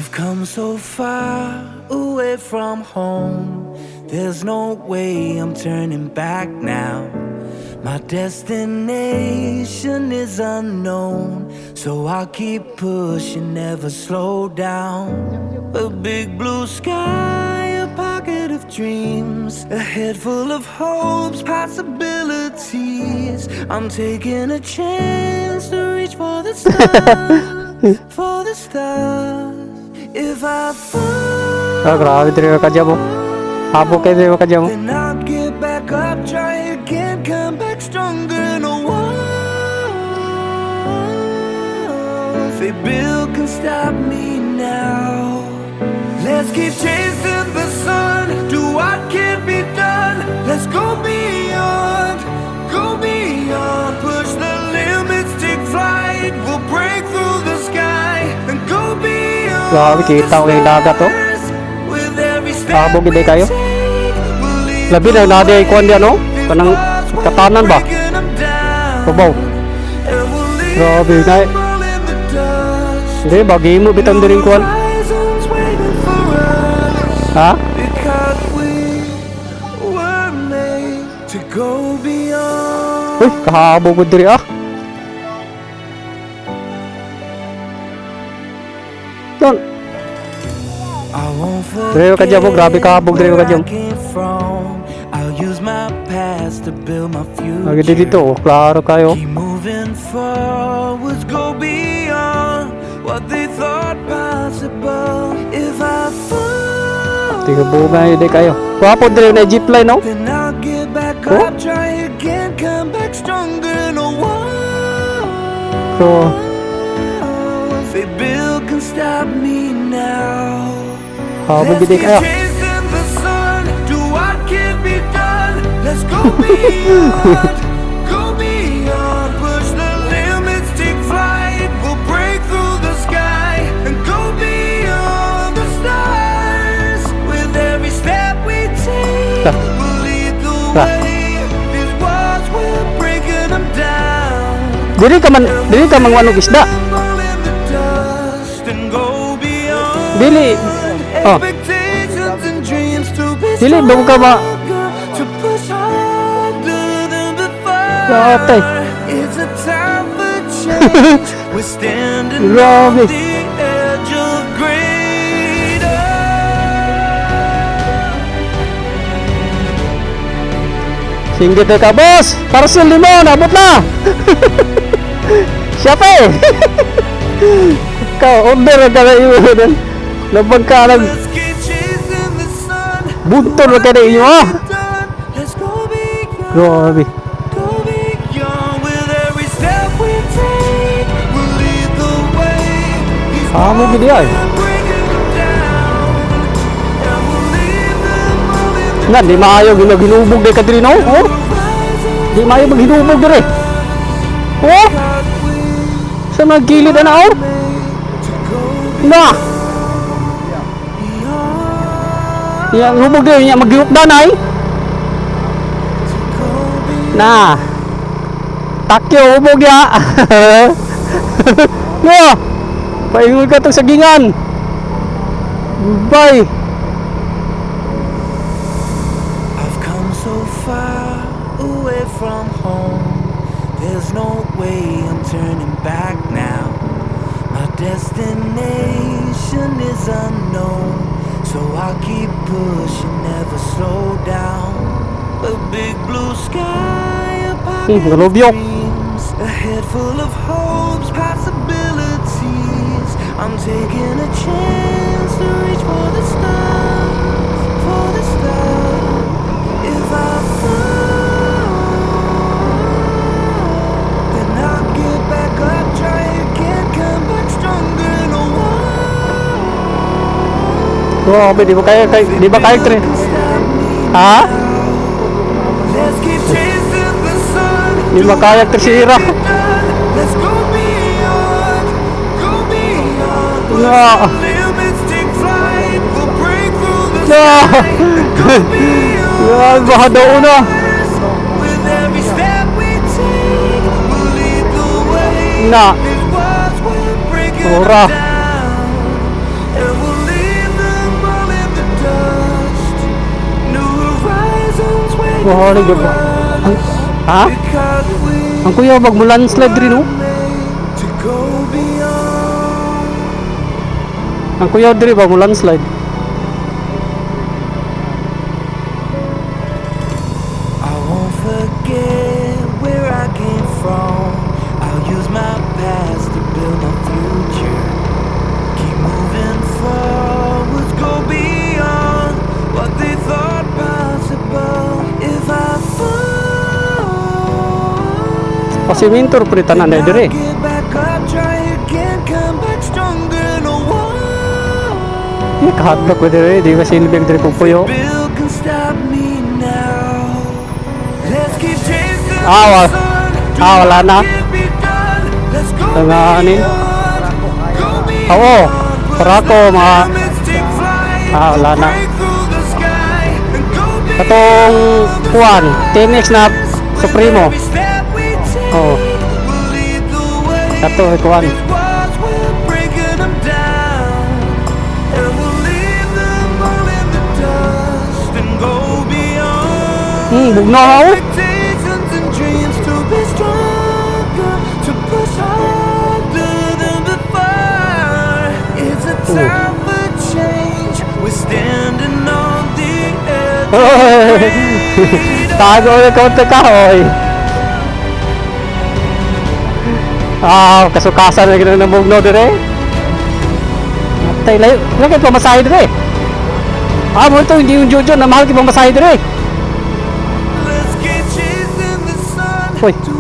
I've come so far away from home. There's no way I'm turning back now. My destination is unknown, so I'll keep pushing, never slow down. A big blue sky, a pocket of dreams, a head full of hopes, possibilities. I'm taking a chance to reach for the stars, for the stars. If I fall, Ah, grabe diri ka mo. Habok kay diri ka mo. then I'll get back up, try again, come back stronger. No walls they build can stop me now. Let's keep chasing the sun, do what can't be done. Let's go beyond, go beyond. Push the limits, take flight. We'll break through the sky and go beyond Grabe, kita ko the yung dagat, oh. stars. With every step Habok gid we kayo. take, we'll lead Labi na the na di kuan di ano? way. Kanang These walls, katanan ba? we're breaking 'em down. Babaw. And we'll leave Grabe na. them all in the dust. Hindi, bagi mo bitang diring kuan. Horizons waiting for us. Ha? Because we were made to go beyond. Uy, kahabog ko diri ah. Don, I won't Diri ka dyan mo, grabe kahabog diri ka where I dyan. Came from. I'll use my past to build my future. Lagi dito, oh, klaro kayo. Keep moving forwards, go beyond what they thought possible. If I fall, Tigabugay di kayo. Wapo diri na jeep line, no? then I'll get back Oh. up, try again, come back stronger. No walls So, they build can stop me now. Habog Let's di keep kayo. Chasing the sun, do what can't be done. Let's go beyond, go beyond. Push the limits, take flight. We'll break through the sky and go beyond the stars. With every step we take, Ah. we'll lead the Ah. way. These walls, we're breaking them down. Diri ka man anog isda. All in the dust and go beyond. Dili. Oh. Expectations and dreams to be Dili, bago ka ba- stronger, to push harder than before. Ate. It's a time for change. We're standing Grabe. On the edge of greater. Singgit na ka, boss! Parcel limo, nabot na! Siya pa eh! Ka, order na ka na iyo. Labag ka nag Let's keep chasing the sun. Buntol na ka na iyo ah! Done. Let's go beyond. Grabe. Go beyond with every step we take. We'll lead the way. These Amo walls, gid ay. We're breaking them down. And we'll leave them all in the Nga, di maayo ginubog di ka diri no? Oh, horizon. Di maayo maghinubog diri. Oh, Because we sa mga gilid ana oh. made to go Na, beyond. Yang hubog diri nya magyukdan ay. To go beyond. Na. Takyo hubog ya. No. Paingon ka tong sagingan. Bye. I've come so far away from home. There's no way I'm turning back now. My destination is unknown, so I'll keep pushing, never slow down. A big blue sky, a pocket of Galubyo. Dreams, a head full of hopes, possibilities. I'm taking a chance to reach for the stars, for the stars. If I fall, then I'll get back up, try again, come back stronger. No one Grabe, di ba kaya kay di ba kaya tre? Can stop me. Ha? Let's keep chasing the sun. Di ba kaya tersira? Let's go beyond, go beyond. Push No. the limits, take flight. We'll break through the No. sky and go beyond Grabe, baka daw na. With every step we take, we'll lead the way. Na. These walls, we're breaking Ora. Them down. And Buhali gyud ba? Ha? Because we Ang kuya wag mo landslide rin, no? made to go beyond. Ang kuya diri ba mo landslide? I won't forget where I came from. I'll use my past to build my future. Keep moving forwards, go beyond what they thought possible. If I fall, Pasimintor pre tanan then na I'll dire. get back up, try again, come back stronger. No one Eh, kahadlok ko dire, di ba silbing dire kung puyo. Bill can stop me now. Let's keep chasing Ah, the sun. Do ah, wala not na. get me done. Let's go Tanganin. beyond. Go Oo, beyond. parako, Push the limits, take flight. Ah, wala na. Break through the sky and go Katong beyond the kuan, stars. TMX na With Supremo. every step we take, Oo. We'll lead the way. Kato, eh, kuan. These walls, we're breaking them down. And we'll leave them all in the dust and go beyond. Bugnaw ako. Expectations and dreams to be stronger, to push harder than before. It's a time for change. We're standing on the edge of freedom. Tago na kaunti ka, oy. Ah, kasukasan na gina ng bugnaw dire. Atay layo. Wala kay pamasahe dire. Ah, mo ito hindi yung Jojo na mahal kay pamasahe dire. Let's get chasing the sun. Uy. To